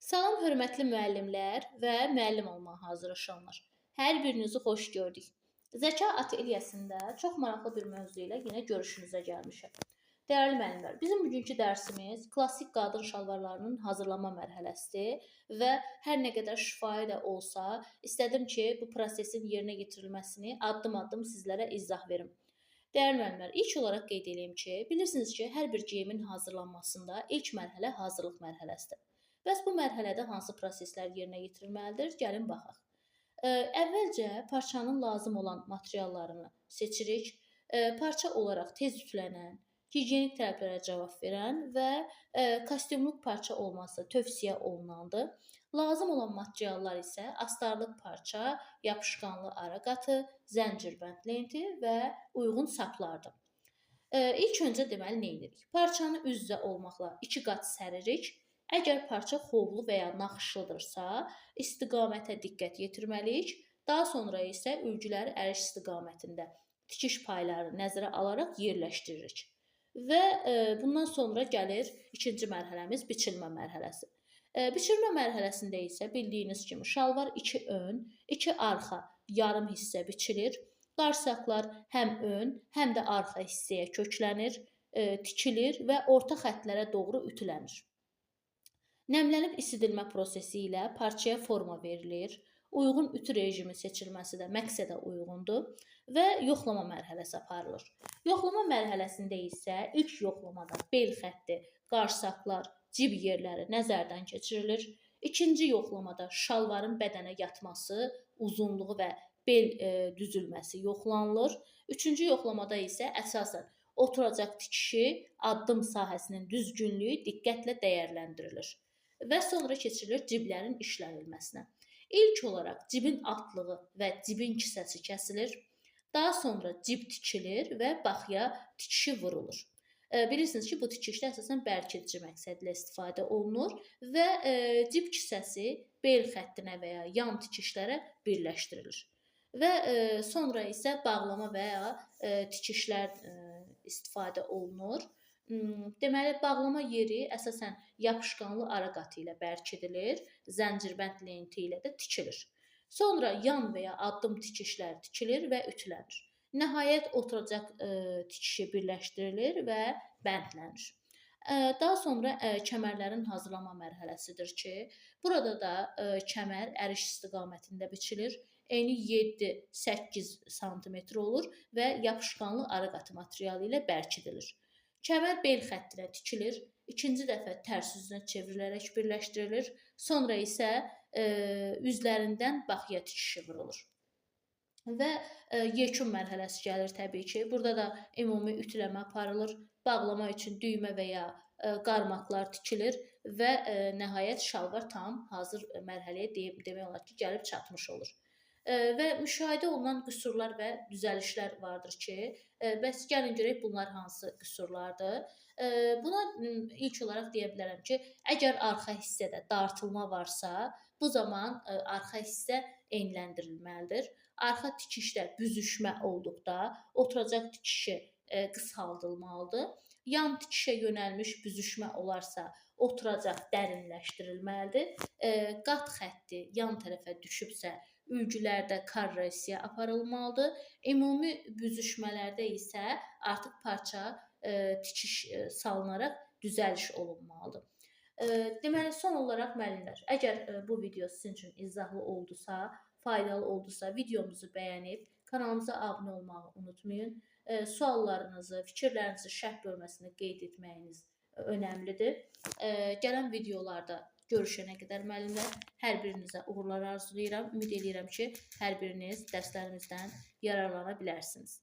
Salam hörmətli müəllimlər və müəllim olmağa hazırlaşanlar. Hər birinizi xoş gördük. Zəka Atelyəsində çox maraqlı bir mövzu ilə yenə görüşünüzə gəlmişəm. Dəyərli müəllimlər, bizim bugünkü dərsimiz klassik qadın şalvarlarının hazırlanma mərhələsidir və hər nə qədər şifahi də olsa, istədim ki, bu prosesin yerinə yetirilməsini addım-addım sizlərə izah verim. Dəyərli müəllimlər, ilk olaraq qeyd edeyim ki, bilirsiniz ki, hər bir geyimin hazırlanmasında ilk mərhələ hazırlıq mərhələsidir. Bəs bu mərhələdə hansı proseslər yerinə yetirilməlidir? Gəlin baxaq. Əvvəlcə parçanın lazım olan materiallarını seçirik. Parça olaraq tez ütülənən, gigiyenik tələblərə cavab verən və kostyumluq parça olması tövsiyə olunandır. Lazım olan materiallar isə astarlıq parça, yapışqanlı ara qatı, zəncirbənd lenti və uyğun saplardır. İlk öncə deməli nə edirik? Parçanı üz-üzə olmaqla iki qat səririk. Əgər parça xovlu və ya naxışlıdırsa, istiqamətə diqqət yetirməliyik. Daha sonra isə ülgüləri əriş istiqamətində tikiş paylarını nəzərə alaraq yerləşdiririk. Və bundan sonra gəlir ikinci mərhələmiz biçilmə mərhələsi. Biçilmə mərhələsində isə bildiyiniz kimi şalvar iki ön, iki arxa yarım hissə biçilir. Qarsaqlar həm ön, həm də arxa hissəyə köklənir, tikilir və orta xəttlərə doğru ütülənir. Nəmlənib isidilmə prosesi ilə parçaya forma verilir. Uyğun ütü rejimi seçilməsi də məqsədə uyğundur və yoxlama mərhələsi aparılır. Yoxlama mərhələsində isə ilk yoxlamada bel xətti, qarsaqlar, cib yerləri nəzərdən keçirilir. İkinci yoxlamada şalvarın bədənə yatması, uzunluğu və bel düzülməsi yoxlanılır. Üçüncü yoxlamada isə əsasən oturacaq tikişi, addım sahəsinin düzgünlüyü diqqətlə dəyərləndirilir. Və sonra keçirilir ciblərin işlənilməsinə. İlk olaraq cibin altlığı və cibin kisəsi kəsilir. Daha sonra cib tikilir və baxıya tikişi vurulur. Bilirsiniz ki, bu tikişdə əsasən bərkidici məqsədlə istifadə olunur və cib kisəsi bel xəttinə və ya yan tikişlərə birləşdirilir. Və sonra isə bağlama və ya tikişlər istifadə olunur. Deməli, bağlama yeri əsasən yapışqanlı ara qatı ilə bərkidilir, zəncirbənd lenti ilə də tikilir. Sonra yan və ya addım tikişlər tikilir və ütülənir. Nəhayət oturacaq tikişi birləşdirilir və bəndlənir. Daha sonra kəmərlərin hazırlama mərhələsidir ki, burada da kəmər əriş istiqamətində biçilir. Eni 7-8 sm olur və yapışqanlı ara qatı materialı ilə bərkidilir. Kəmər bel xəttinə tikilir, ikinci dəfə tərs üzünə çevrilərək birləşdirilir, sonra isə üzlərindən baxıya tikişi vurulur. Və yekun mərhələsi gəlir təbii ki. Burada da ümumi ütüləmə aparılır, bağlama üçün düymə və ya qarmaqlar tikilir və nəhayət şalvar tam hazır mərhələyə demək olar ki, gəlib çatmış olur. Və müşahidə olunan qüsurlar və düzəlişlər vardır ki, bəs gəlin görək bunlar hansı qüsurlardır. Buna ilk olaraq deyə bilərəm ki, əgər arxa hissədə dartılma varsa, bu zaman arxa hissə enləndirilməlidir. Arxa tikişdə büzüşmə olduqda oturacaq tikişi qısaldılmalıdır. Yan tikişə yönəlmiş büzüşmə olarsa, oturacaq dərinləşdirilməlidir. Qat xətti yan tərəfə düşübsə, ülgülərdə karresiya aparılmalıdır. Ümumi büzüşmələrdə isə artıq parça tikiş salınaraq düzəliş olunmalıdır. Deməli, son olaraq müəllimlər, əgər bu video sizin üçün izahlı oldusa, faydalı oldusa, videomuzu bəyənib kanalımıza abunə olmağı unutmayın. Suallarınızı, fikirlərinizi şərh bölməsində qeyd etməyiniz önəmlidir. Gələn videolarda görüşənə qədər müəllimlər, hər birinizə uğurlar arzulayıram. Ümid eləyirəm ki, hər biriniz dərslərimizdən yararlana bilərsiniz.